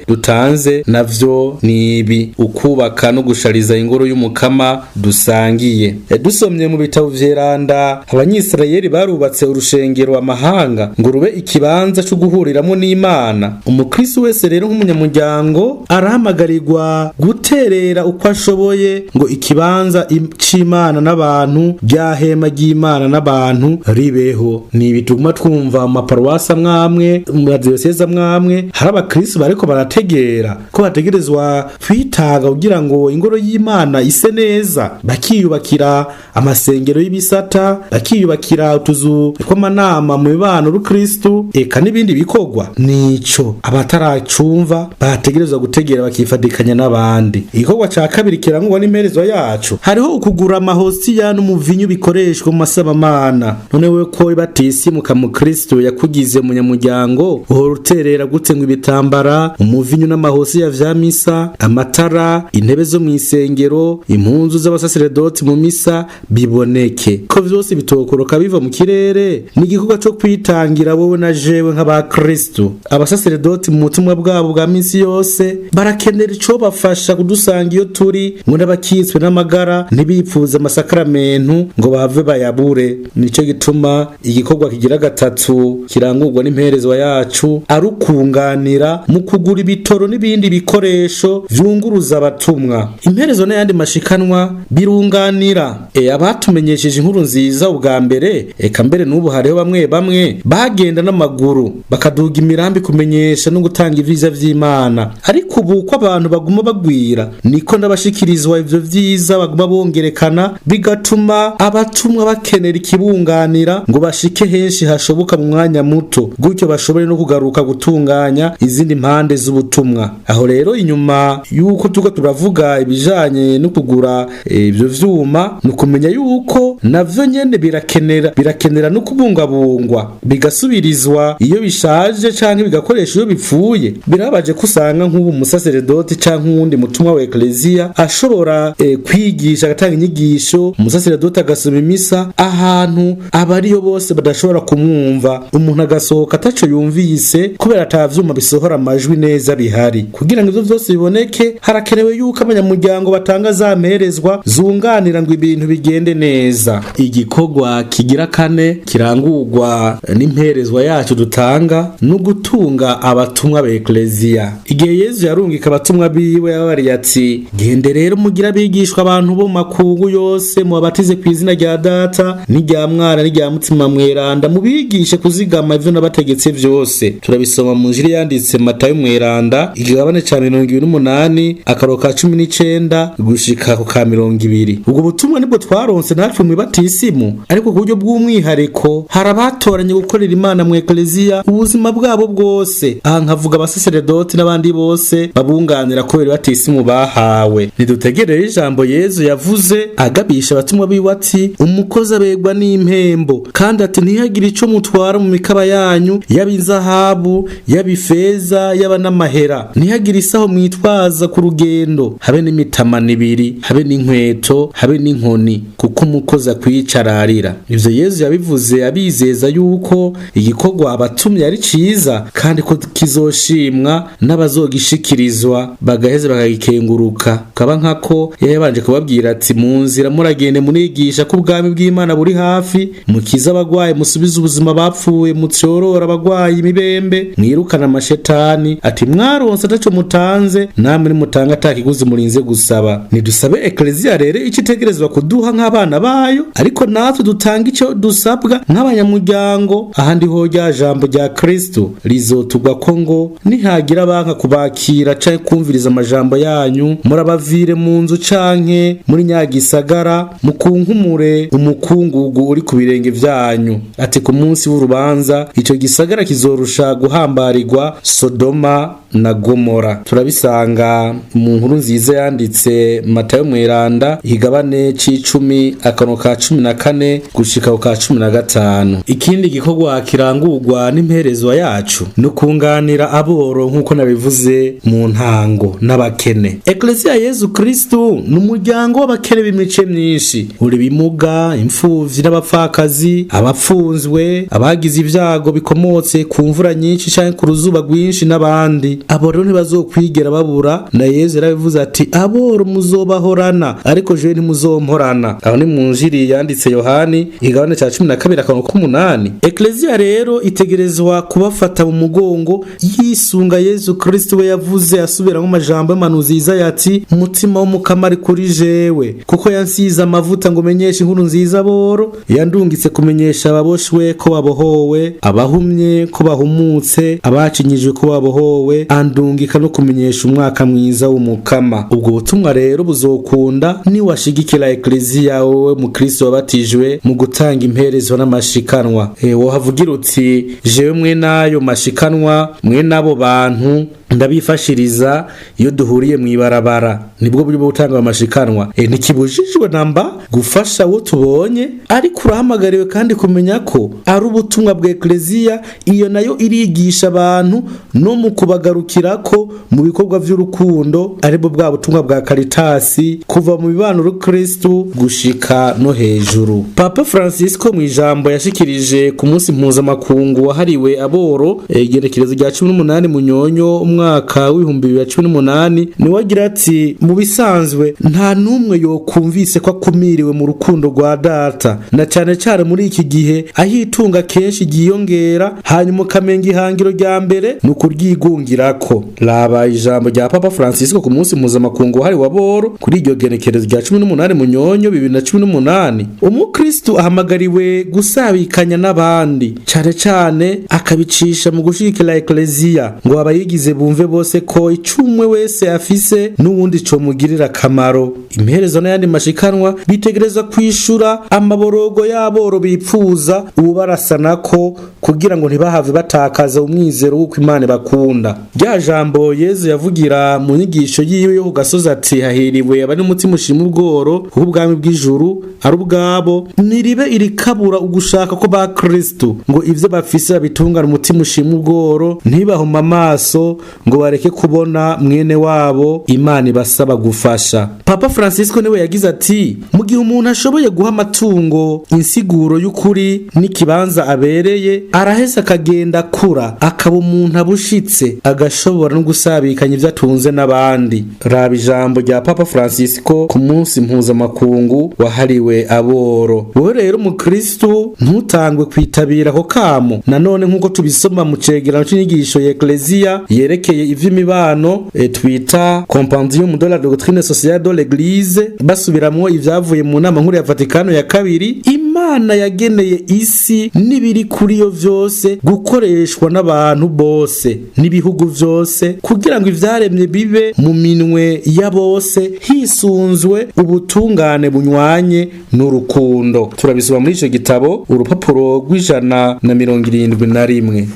dutanze, navyo nibi: ukubaka no gushariza ingoro y'Umukama dusangiye. Dusomye mu bitabo vyeranda, Abanyisirayeli barubatse urushengero amahanga ngo rube ikibanza co guhuriramo n'Imana. Umukristo wese rero nk'umunyamuryango arahamagarirwa guterera uko ashoboye ngo ikibanza c'Imana n'abantu, ryahema ry'Imana n'abantu ribeho. Ni ibituma twumva mu maparuwasi amwamwe, mu madiyoseze amwamwe, hari abakristo bariko barategera ko bategerezwa kwitaga kugira ngo ingoro y'Imana ise neza, bakiyubakira amasengero y'ibisata, bakiyubakira utuzu tw'amanama mu mibano rukristo, eka n'ibindi bikorwa. Nico abataracumva bategerezwa gutegera bakifatikanya n'abandi. Igikorwa ca kabiri kirangwa n'imperezwa yacu, hariho ukugura amahosiya n'umuvinyu bikoreshwa mu masabamana. None we ko ibatisimuka mu Kristo yakugize umunyamuryango, uhora uterera gute ngo ibitambara, umuvinyu n'amahosiya vya misa, amatara, intebe zo mw'isengero, impunzu z'abasaseredoti mu misa biboneke? Ko vyose bitokoroka biva mu kirere, ni igikorwa co kwitangira wowe na jewe nk'abakristo. Abasaseredoti mu butumwa bwabo bwa misi yose barakenera ico bafasha kudusanga iyo turi, ngo n'abakitswe n'amagara ntibipfuze amasakramentu ngo bahave bayabure. Nico gituma igikorwa kigira gatatu kirangurwa n'imperezwa yacu ari ukunganira mu kugura ibitoro n'ibindi bikoresho vyunguruza abatumwa. Imperezo n'ayandi mashikanwa birunganira. Abatumenyesheje inkuru nziza ubwa mbere, eka mbere n'ubu hariho bamwe bamwe bagenda n'amaguru bakaduga imirambi kumenyesha no gutanga ivyiza vy'Imana. Ariko ubu uko abantu baguma bagwira, niko n'abashikirizwa ivyo vyiza baguma bongerekana, bigatuma abatumwa bakenera ikibunganira ngo bashike henshi hashoboka mu mwanya muto, gutyo bashobore no kugaruka gutunganya izindi mpande z'ubutumwa. Aho rero inyuma yuko tuko turavuga ibijanye no kugura ivyo vyuma, ni ukumenya yuko navyo nyene birakenera no kubungabungwa, bigasubirizwa iyo bishaje canke bigakoresha iyo bipfuye. Birabaje ko usanga nk'ubu umusaseredoti canke uwundi mutumwa wa ekleziya ashobora kwigisha, agatanga inyigisho, umusaseredoti agasoma imisa ahantu abariyo bose badashobora kumwumva, umuntu agasohoka ataco yumvise kubera ata vyuma bisohora amajwi neza bihari. Kugira ngo ivyo vyose biboneke, harakenewe yuko abanyamuryango batanga za mperezwa zunganira ngo ibintu bigende neza. Igikorwa kigira kane kirangurwa n'imperezwa yacu dutanga no gutunga abatumwa ba ekleziya. Igihe Yezu yarungika abatumwa biwe, yababariye ati: "Gende rero mugira abigishwa abantu bo mu makungu yose, mubabatize ku izina rya Data n'irya Mwana n'irya Mutima Mweranda, mubigishe kuzigama ivyo nabategetse vyose." Turabisoma mu njiri yanditse Matayo Mweranda, igabane ca 28, akaro ka 19 gushika ku ka 20. Ubwo butumwa nibwo twaronse natwe mu batisimu, ariko ku buryo bw'umwihariko hari abatoranye gukorera Imana mu ekleziya ubuzima bwabo bwose. Aha nkavuga abasaseredoti n'abandi bose babunganira kubera batisimu bahawe. Nidutegerere ijambo Yezu yavuze agabisha abatumwa biwe ati: "Umukozi abegwa n'impembo", kandi ati: "Ntihagire ico mutwara mu mikaba yanyu, yaba inzahabu, yaba ifeza, yaba n'amahera. Ntihagire isaho mwitwaza ku rugendo, habe n'imitamana ibiri, habe n'inkweto, habe n'inkoni, kuko umukozi akwicararira." Ivyo Yezu yabivuze abizeza yuko igikorwa abatumye ari ciza, kandi ko kizoshimwa n'abazogishikirizwa bagaheza bakagikenguruka. Kaba nkako yabanje kubabwira ati: "Mu nzira muragende munigisha ko ubwami bw'Imana buri hafi, mukize abagwayi, musubize ubuzima bapfuye, mutyorora abagwayi imibembe, mwirukana amashetani." Ati: "Mwaronse ataco mutanze, namwe nimutanga atakiguzi murinze gusaba." Nidusabe ekleziya rero ico itegerezwa kuduha nk'abana bayo, ariko natwe dutanga ico dusabwa nk'abanyamuryango. Ahandi ho rya jambo rya Kristo rizotugwa ko ngo: "Nihagira banka kubakira canke kumviriza amajambo yanyu, murabavire mu nzu canke muri nyagisagara, mukunkumure umukungugu uri ku birenge vyanyu." Ati: "Ku munsi w'urubanza ico gisagara kizorusha guhambarirwa Sodoma na Gomora." Turabisanga mu nkuru nziza yanditse Matayo Mweranda, igabane c'icumi, akano ka 14 gushika ku ka 15. Ikindi gikorwa kirangurwa n'imperezwa yacu no kunganira aboro, nk'uko nabivuze mu ntango, n'abakene. Ekleziya Yezu Kristu ni umuryango w'abakene b'imice myinshi: uri bimuga, imfuvyi n'abapfakazi, abapfunzwe, abagize ibyago bikomotse ku mvura nyinshi canke ku ruzuba rwinshi n'abandi. Abo rero ntibazokwigera babura. Na Yezu yarabivuze ati: "Aboro muzobahorana, ariko jewe ntimuzomporana." Aho ni mu njiri yanditse Yohani, igabane ca 12, akarongo k'umunani. Ekleziya rero itegerezwa kubafata mu mugongo yisunga Yezu Kristo, we yavuze asubiramo amajambo y'umuhanuzi Yesaya ati: "Umutima w'Umukama ari kuri jewe, kuko yansize amavuta ngo menyeshe inkuru nziza boro, yandungitse kumenyesha ababoshwe ko babohowe, abahumye ko bahumutse, abacinyijwe ko babohowe, andungika no kumenyesha umwaka mwiza w'Umukama." Ubwo butumwa rero buzokunda niwashigikira ekleziya, wowe mukristo wabatijwe, mu gutanga imperezo n'amashikanwa. Wohavugira uti: "Jewe mwe n'ayo mashikanwa, mwe n'abo bantu ndabifashiriza iyo duhuriye mu ibarabara, nibwo buryo bwo gutanga amashikanwa." Ntikibujijwe namba gufasha uwo tubonye, ariko urahamagariwe kandi kumenya ko ari ubutumwa bwa ekleziya. Iyo nayo irigisha abantu no mu kubagarukirako mu bikorwa vy'urukundo, aribwo bwa butumwa bwa Karitasi, kuva mu mibano rukristu gushika no hejuru. Papa Francisco mu ijambo yashikirije ku munsi mpuzamakungu wahariwe aboro, igenekerezo rya 18 Munyonyo umwaka w'2018, niwe agira ati: "Mu bisanzwe nta n'umwe yokumvise ko akumiriwe mu rukundo rwa Data, na cane cane muri iki gihe aho itunga kenshi ryiyongera, hanyuma ukamenga ihangiro rya mbere ni ukuryigungirako." Raba ijambo rya Papa Francisco ku munsi mpuzamakungu wahariwe aboro kuri iryo genekerezo rya 18 Munyonyo 2018. Umukristu ahamagariwe gusabikanya n'abandi, cane cane akabicisha mu gushigikira ekleziya, ngo abayigize bumve bumve bose ko icumwe wese afise n'uwundi comugirira akamaro. Imperezo n'ayandi mashikanwa bitegerezwa kwishura amaborogo y'aboro bipfuza uwubarasanako kugira ngo ntibahave batakaza umwizero w'uko Imana bakunda. Rya jambo Yezu yavugira mu nyigisho yiwe yo ku gasozi ati hahiriwe abari n'umutima ushima ubworo kuko ubwami bw'ijuru ari ubwabo, niribe irikabura ugushaka ko ba Kristo ngo ivyo bafise babitungane umutima ushima ubworo, ntibahuma amaso ngo bareke kubona mwene wabo Imana ibasaba gufasha. Papa Francisco niwe yagize ati mu gihe umuntu ashoboye guha amatungo insiguro y'ukuri n'ikibanza abereye, araheza akagenda akura akaba umuntu abushitse, agashobora no gusabikanya ivyo atunze n'abandi. Raba ijambo rya Papa Francisco ku munsi mpuzamakungu wahariwe aboro. Wowe rero umukristu ntutangwe kwitabira ako kamo. Nanone nk'uko tubisoma mu cegeranyo c'inyigisho ya Ecclesia yerekeye ivy'imibano twita Compendium de la doctrine sociale de l'Église, basubiramwo ivyavuye mu nama nkuru ya Vatikano ya kabiri, Imana yageneye isi n'ibiri kuri yo vyose gukoreshwa n'abantu bose n'ibihugu vyose kugira ngo ivyaremye bibe mu minwe ya bose hisunzwe ubutungane bunywanye n'urukundo. Turabisoma muri ico gitabo urupapuro rw'171.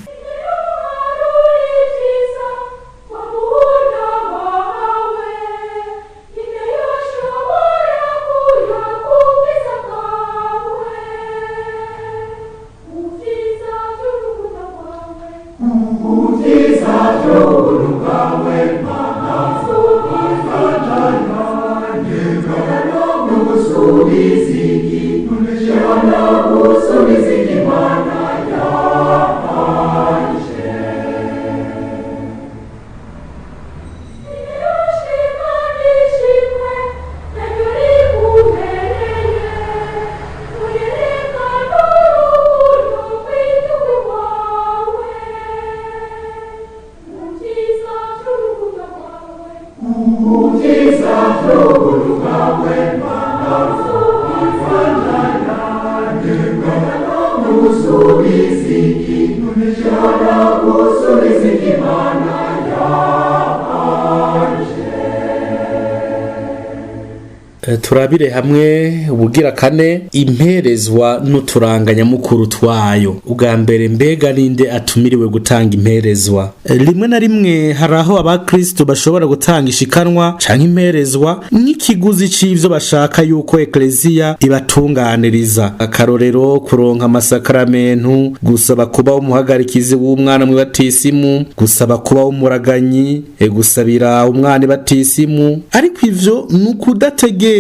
Turabire hamwe ubugira kane imperezwa n'uturanganyamukuru twayo. Ubwa mbere, mbega ninde atumiriwe gutanga imperezwa? Rimwe na rimwe hari aho abakristo bashobora gutanga ishikanwa canke imperezwa nk'ikiguzi c'ivyo bashaka yuko ekleziya ibatunganiriza. Akarorero, kuronka amasakaramentu, gusaba kuba umuhagarikizi w'umwana mu batisimu, gusaba kuba umuraganyi, gusabira umwana ibatisimu. Ariko ivyo ni ukudategera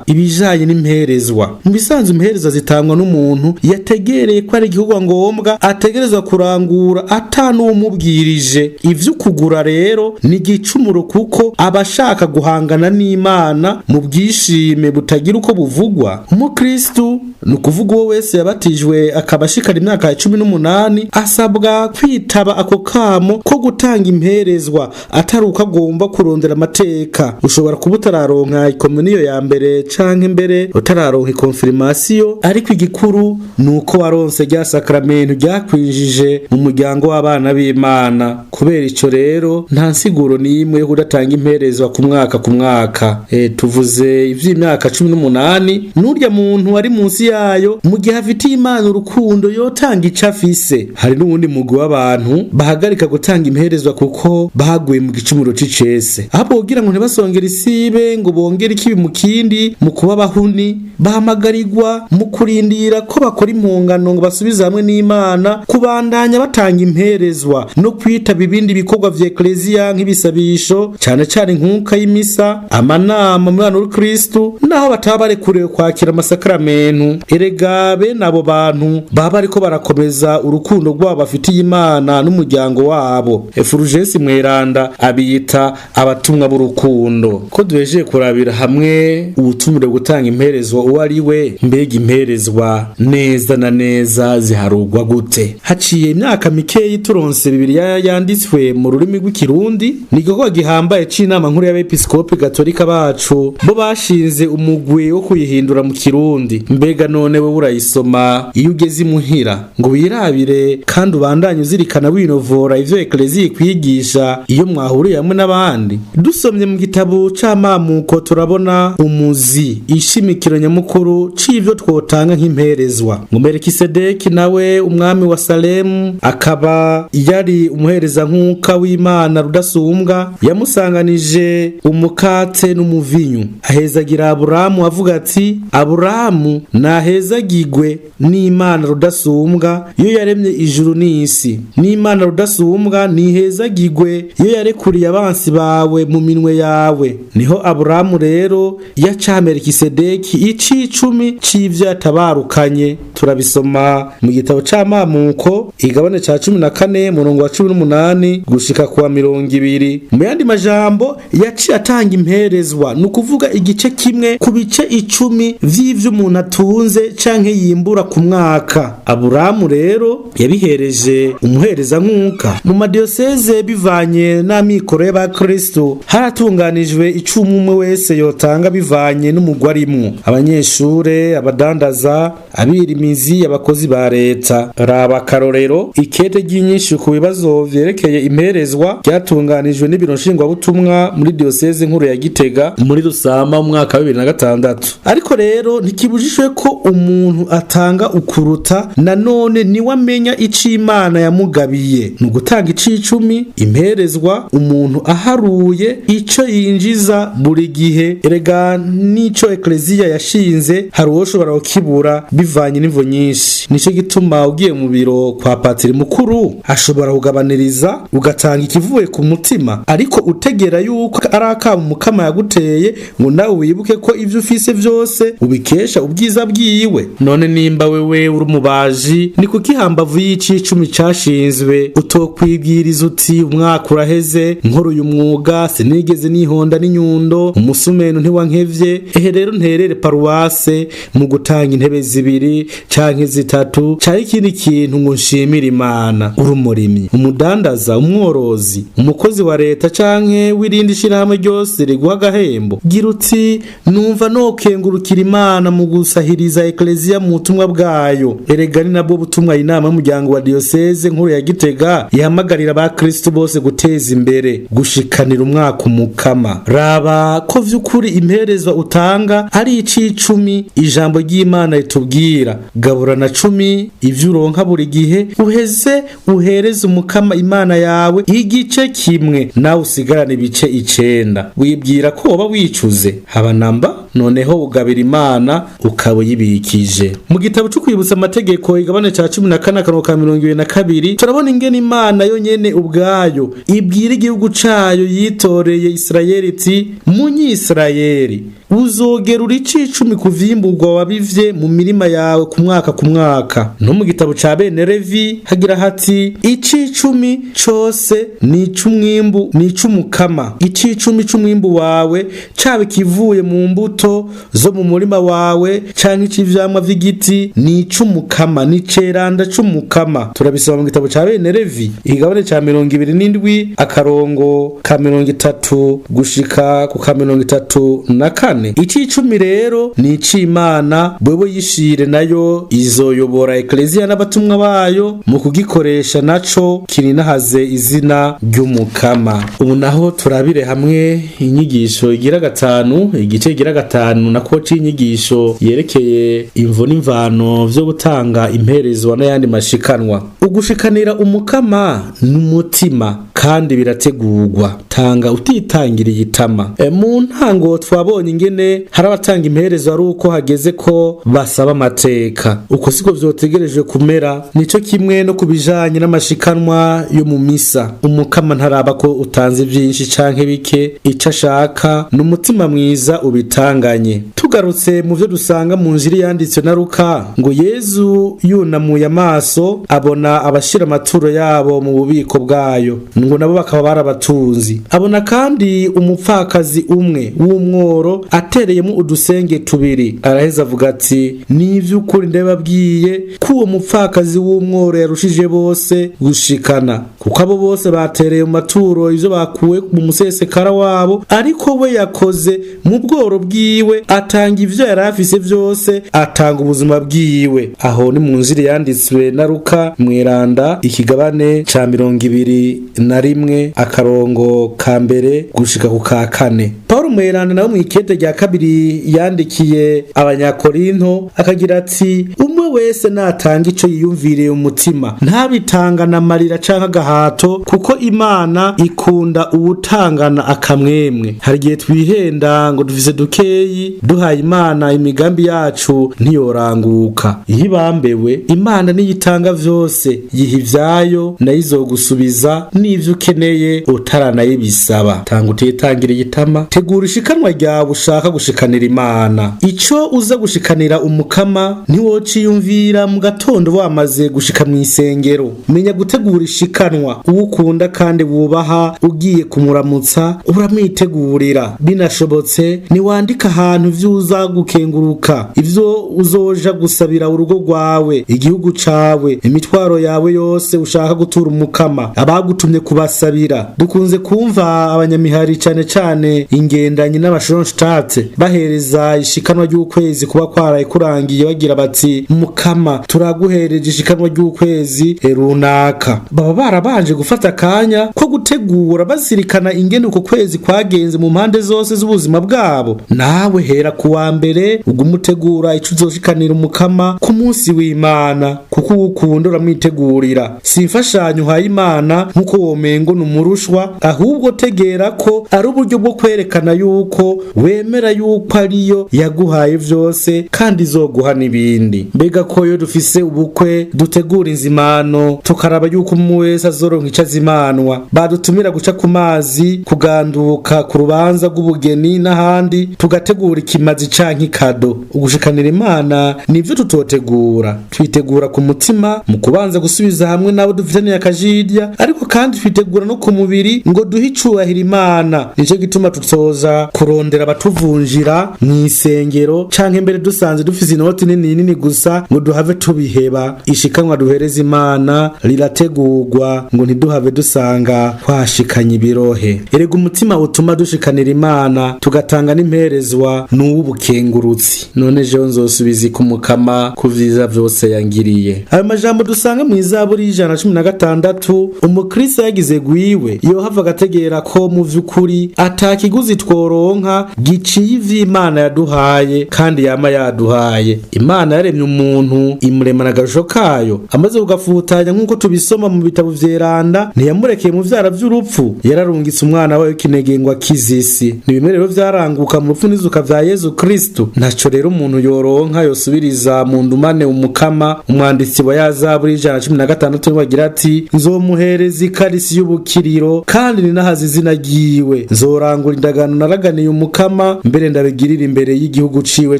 ibijanye n'imperezwa. Mu bisanzwe imperezwa zitangwa n'umuntu yategereye ko ari igikorwa ngombwa ategerezwa kurangura atanuwumubwirije. Ivyo kugura rero ni igicumuro kuko abashaka guhangana n'Imana mu bwishime butagira uko buvugwa. Umukristu ni ukuvuga uwo wese yabatijwe akaba ashikana imyaka ya 18 asabwa kwitaba ako kamo ko gutanga imperezwa atari uko agomba kurondera amateka. Ushobora kuba utararonka ikomuniyo ya mbere canke mbere utararonka ikonfirmasiyo, ariko igikuru ni uko waronse rya sakramentu ryakwinjije mu muryango w'abana b'Imana. Kubera ico rero nta nsiguro n'imwe yo kudatanga imperezwa ku mwaka ku mwaka. Tuvuze ivy'imyaka 18, n'urya muntu ari munsi yayo mu gihe afitiye Imana urukundo yotanga ico afise. Hari n'uwundi mugwi w'abantu bahagarika gutanga imperezwa kuko baguye mu gicumuro c'icese, ahubwo kugira ngo ntibasongere isibe ngo bongere ikibi mu kindi mu kuba bahuni, bahamagarirwa mu kurindira ko bakora impungano ngo basubize hamwe n'Imana, kubandanya batanga imperezwa no kwitaba ibindi bikorwa vya ekleziya nk'ibisabisho, cane cane inkuka y'imisa, amanama mu bana w'Ukristu, naho bataba barekuriwe kwakira amasakramentu. Erega bene abo bantu baba bariko barakomeza urukundo rwabo bafitiye Imana n'umuryango wabo. Efurugesi Mweranda abiyita abatumwa b'urukundo. Ko duhejeje kurabira hamwe None uwutumire gutanga imperezwa uwo ari we? Mbega imperezwa neza na neza ziharugwa gute? Haciye imyaka mikeyi turonse Bibiliya yanditswe mu rurimi rw'ikirundi. Ni igikorwa gihambaye c'inama nkuru y'abepiskopi gatolika bacu, bo bashinze umugwi wo kuyihindura mu kirundi. Mbega none wewe urayisoma iyo ugeze imuhira ngo wirabire kandi ubandanye uzirikana winovora ivyo ekleziya ikwigisha iyo mwahuriye hamwe n'abandi? Dusomye mu gitabo c'amamuko turabona umuzi, ishimikiro nyamukuru c'ivyo twotanga nk'imperezwa. Ngo Melikisedeki nawe, umwami wa Salemu, akaba yari umuhereza nkuka w'Imana rudasumbwa, yamusanganije umukate n'umuvinyu, ahezagira Aburamu avuga ati: "Aburamu nahezagigwe n'Imana rudasumbwa, iyo yaremye ijuru n'isi. N'Imana rudasumbwa nihezagigwe, iyo yarekuriye abansi bawe mu minwe yawe." Niho Aburamu rero yaca Melikisedeki icicumi c'ivyo yatabarukanye. Turabisoma mu gitabo c'amamuko, igabane ca 14, murongo wa 18 gushika kuwa 20. Mu yandi majambo, yaciye atanga imperezwa, ni ukuvuga igice kimwe ku bice 10 vy'ivyo umuntu atunze canke yimbura ku mwaka. Aburamu rero yabihereje umuhereza nkuka. Mu madiyoseze, bivanye n'amikoro y'abakristo, haratunganijwe icumi umwe wese yotanga bivanye n'umugwi arimwo: abanyeshure, abadandaza, abirimizi, abakozi ba leta. Raba akarorero ikete ry'inyinshi ku bibazo vyerekeye imperezwa ryatunganijwe n'ibiro nshingwabutumwa muri diyoseze nkuru ya Gitega muri Rusama mu mwaka wa 2006. Ariko rero ntikibujijwe ko umuntu atanga ukuruta. Nanone niwe amenya ico Imana yamugabiye. Ni ugutanga icicumi, imperezwa, umuntu aharuye ico yinjiza buri gihe. Erega n'ico ekleziya yashinze hari uwoshobora kukibura bivanye n'imvo nyinshi. Nico gituma ugiye mu biro kwa patiri mukuru ashobora kugabaniriza, ugatanga ikivuye ku mutima, ariko utegera yuko ari akamo Mukama yaguteye, ngo nawe wibuke ko ivyo ufise vyose ubikesha ubwiza bwiwe. None nimba wewe uri umubaji, ni kuki hambavu y'icicumi cashinzwe utokwibwiriza uti: "Umwaka uraheze nkora uyu mwuga, sinigeze nihonda n'inyundo, umusumeno ntiwankevye. Ehe rero nterere paruwase mu gutanga intebe zibiri canke zitatu canke ikindi kintu ngo nshimire Imana"? Uri umurimyi, umudandaza, umworozi, umukozi wa leta canke w'irindi shirahamwe ryose riguha agahembo, gira uti: "Numva nokengurukira Imana mu gusahiriza ekleziya mu butumwa bwayo." Erega ni nabwo butumwa inama y'umuryango wa diyoseze nkuru ya Gitega ihamagarira abakristo bose guteza imbere, gushikanira umwaka Umukama. Raba ko vy'ukuri imperezwa utanga ari icicumi ijambo ry'Imana ritubwira: gabura na cumi ivyo uronka buri gihe, uheze uhereze Umukama Imana yawe igice kimwe, nawe usigarane ibice 9. Wibwira ko woba wicuze? Haba namba. Noneho ugabira Imana ukaba uyibikije. Mu gitabo cyo kwibutsa amategeko, igabane ca 14, akarongo ka 22, turabona ingene Imana yonyene ubwayo ibwira igihugu cayo yitoreye Isirayeli iti: "Munyisirayeli, uzogerura icicumi ku vyimburwa wabivye mu mirima yawe ku mwaka ku mwaka." No mu gitabo ca bene Levi hagira hati: "Icicumi cose ni ic'umwimbu, ni ic'Umukama. Icicumi c'umwimbu wawe, caba ikivuye mu mbuto zo mu murima wawe canke ic'ivyamwa vy'igiti, ni ic'Umukama, ni iceranda c'Umukama." Turabisoma mu gitabo ca bene Levi, igabane ca 27, akarongo ka 30 gushika ku ka 34. Icicumi rero ni ic'Imana. Wewe yishire, nayo izoyobora ekleziya n'abatumwa bayo mu kugikoresha, naco kirinahaze izina ry'Umukama. Ubu naho turabire hamwe inyigisho igira gatanu, igice igira gatanu nako c'inyigisho yerekeye imvo n'imvano vyo gutanga imperezwa n'ayandi mashikanwa. Ugushikanira Umukama n'umutima kandi birategurwa. Tanga utitangiriye itama. Mu ntango twabonye ingene hari abatanga imperezo ari uko hageze ko basaba amateka. Uko siko vyotegerejwe kumera. Nico kimwe no kubijanye n'amashikanwa yo mu misa. Umukama ntaraba ko utanze vyinshi canke bike, ico ashaka ni umutima mwiza ubitanganye. Tugarutse mu vyo dusanga mu njiri yanditswe na Luka, ngo Yezu yunamuye amaso abona abashira amaturo yabo mu bubiko bwayo, ngo nabo bakaba barabatunzi. Abona kandi umupfakazi umwe w'umworo Atereyemo udusenge tubiri. Araheza avuga ati: "Ni ivy'ukuri ndababwiye ko uwo mupfakazi w'umworo yarushije bose gushikana, kuko abo bose batereye mu maturo ivyo bakuwe mu musesekara wabo, ariko we yakoze mu bworo bwiwe, atanga ivyo yari afise vyose, atanga ubuzima bwiwe." Aho ni mu nzira yanditswe na Luka Mweranda, ikigabane ca 21, akarongo ka mbere gushika ku ka kane. Paul Mweranda nawe mw'ikete rya kabiri yandikiye Abanyakorinto akagira ati: "Umwe wese natanga ico yiyumviriye umutima, ntabitangana amarira canke agahato, kuko Imana ikunda uwutangana akamwemwe." Hari igihe twihenda ngo dufise dukeyi, duhaye Imana imigambi yacu ntiyoranguka. Iyo ibambewe, Imana niyitanga vyose, yiha ivyayo, nayo izogusubiza n'ivyo ukeneye utaranayibisaba. Tanga utitangira igitama, tegura ishikanwa ryawe ushaka gushikanira Imana. Ico uza gushikanira Umukama ntiwociyumvira mu gatondo wamaze gushika mw'isengero. Menya gutegura ishikanwa. Uwo ukunda kandi wubaha, ugiye kumuramutsa uramwitegurira. Binashobotse niwandika ahantu ivyo uza gukenguruka, ivyo uzoja gusabira urugo rwawe, igihugu cawe, imitwaro yawe yose ushaka gutura Umukama, abagutumye kubasabira. Dukunze kumva abanyamihari, cane cane ingendanyi n'abashonshtate, bahereza ishikanwa ry'ukwezi kuba kwaraye kurangiye, bagira bati: "Mukama, turaguhereje ishikanwa ry'ukwezi runaka." Baba barabanje gufata akanya ko gutegura, bazirikana ingene uko kwezi kwagenze mu mpande zose z'ubuzima bwabo. Nawe hera ku wa mbere ugume utegura ico uzoshikanira Umukama ku munsi w'Imana, kuko uwukunda uramwitegurira. Si imfashanyo uhaye Imana nk'uko womengo ni umurushwa, ahubwo tegera ko ari uburyo bwo kwerekana yuko wemera yuko ariyo yaguhaye vyose kandi izoguha n'ibindi. Mbega ko iyo dufise ubukwe dutegura inzimano, tukaraba yuko umwe wese azoronka ico azimanwa, badutumira guca ku mazi, kuganduka ku rubanza rw'ubugeni n'ahandi, tugategura ikimazi canke ikado. Ugushikanira Imana nivyo tutotegura. Twitegura ku mutima mu kubanza gusubiza hamwe n'abo dufitaniye akajirya, ariko kandi twitegura no ku mubiri ngo duhe icubahiro Imana. Nico gituma tutoza kurondera abatuvunjira mw'isengero, canke mbere dusanze dufise inoti nini nini gusa ngo duhave tubiheba. Ishikanwa duhereza Imana rirategurwa ngo ntiduhave dusanga twashikanye ibirohe. Erega umutima utuma dushikanira Imana tugatanga n'imperezwa n'uw'ubukengurutsi. "None jewe nzosubiza ku Mukama ku vyiza vyose yangiriye?" Ayo majambo dusanga mu Izaburi y'116, umukristo yagize gwiwe yohava agategera ko mu vy'ukuri atakiguzi tworonka giciye ivy'Imana yaduhaye kandi yama yaduhaye. Imana yaremye umuntu, imuremana agarusho kayo, amaze kugafutanya nk'uko tubisoma mu bitabo vyeranda, ntiyamurekeye mu vyara vy'urupfu, yararungitse umwana wayo w'ikinege ngo akize isi. Ni bimwe rero vyaranguka mu rupfu n'izuka vya Yezu Kristu. Ntaco rero umuntu yoronka yosubiriza mu ndumane Umukama. Umwanditsi wa yazaburi 116 niwe agira ati: "Nzomuhereza ikarisi y'ubukiriro, kandi ninahaza izina ryiwe. Nzorangura indagano naraganiye Umukama, mbere ndabigirira imbere y'igihugu ciwe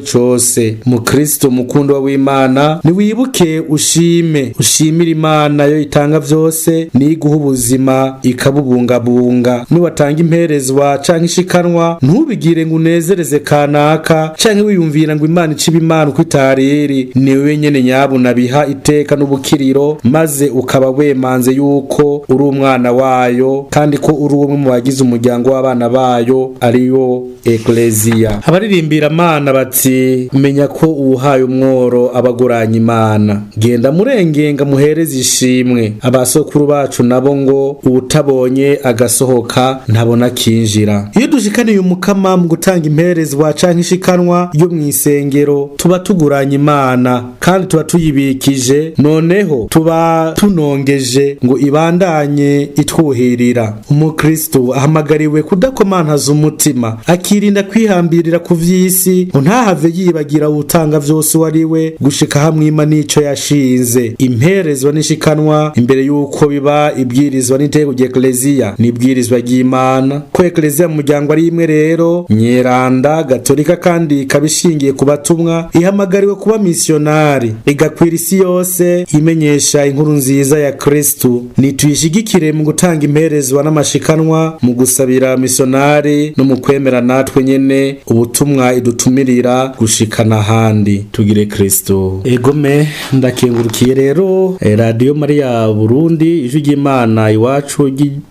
cose." Mukristo mukundwa w'Imana, niwibuke ushime, ushimire Imana yo itanga vyose, niguha ubuzima ikabubungabunga. Niwatanga imperezwa canke ishikanwa, ntubigire ngo unezereze kanaka canke wiyumvira ngo Imana iciba Imana uko itariri. Ni wewe nyene nyabuna biha iteka n'ubukiriro, maze ukaba wemanze yuko uri umwana wayo kandi ko uri umwe mu bagize umuryango w'abana bayo, ariyo Ekleziya. Abaririmbira Mana bati: "Menya ko uwuhaye umworo abaguranye Imana." Genda murengenga muhereze ishimwe. Abasokuru bacu nabo ngo: "Uwutabonye agasohoka ntabona kinjira." Iyo dushikaniye Umukama mu gutanga imperezwa canke ishikanwa yo mw'isengero, tuba tuguranye Imana kandi tuba tuyibikije, noneho tuba tunongeje ngo ibandanye itwuhirira. Umukristo ahamagariwe kudakomantaza umutima, akirinda kwihambirira ku vy'isi ngo ntahave yibagira utanga vyose uwo ari we, gushika hamwima n'ico yashinze. Imperezwa n'ishikanwa, imbere y'uko biba ibwirizwa n'iteko ry'Ekleziya, n'ibwirizwa ry'Imana. Ko Ekleziya mu muryango ari imwe rero nyeranda gatolika kandi ikaba ishingiye ku batumwa, ihamagariwe kuba misiyonari, igakwira isi yose imenyesha inkuru nziza ya Kristu. Nituyishigikire mu gutanga imperezwa n'amashikanwa, mu gusabira misiyonari no mu kwemera natwe nyene. nyene ubutumwa idutumirira gushikana ahandi. Tugire Kristo. Egome, ndakengurukiye rero Radio Maria Burundi, Ijwi ry'Imana iwacu,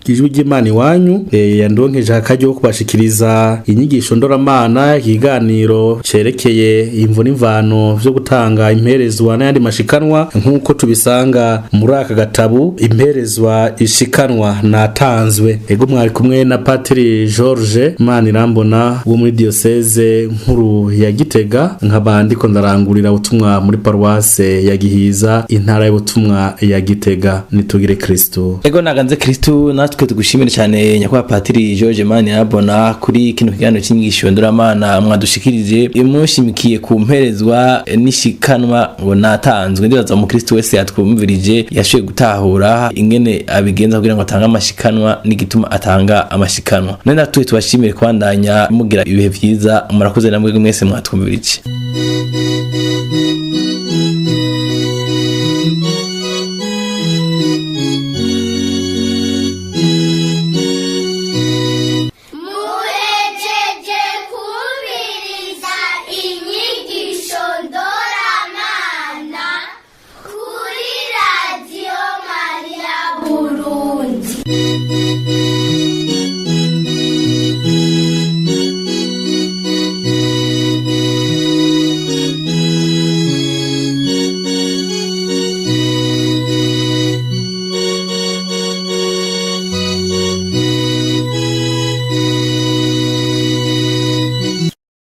Ijwi ry'Imana iwanyu, yandonkeje akaryo ko kubashikiriza inyigisho ndoramana, ikiganiro cerekeye imvo n'imvano vyo gutanga imperezwa n'ayandi mashikanwa, nk'uko tubisanga muri aka gatabu Imperezwa Ishikanwa Natanzwe. Ego, mwari kumwe na Patiri George Manirambona wo muri diocese nkuru ya Gitega, nkaba ndiko ndarangurira ubutumwa muri paruwase ya Gihiza, intara y'ubutumwa ya Gitega. Nitugire Kristo. Ego, naganze Kristo. Natwe tugushimire cyane, nyakubahwa Patiri George Manirambona, kuri kino kiganiro cy'inyigisho ndoramana mwadushikirije imushimikiye ku mperezwa n'ishikanwa ngo natanzwe. Ndibaza umukristo wese yatwumvirije yashoboye gutahura ingene abigenza kugira ngo atange amashikanwa n'igituma atanga amashikanwa. None natwe tubashimire kubandanya mugira ibihe vyiza. Murakoze namwe mwese mwatwumvirije.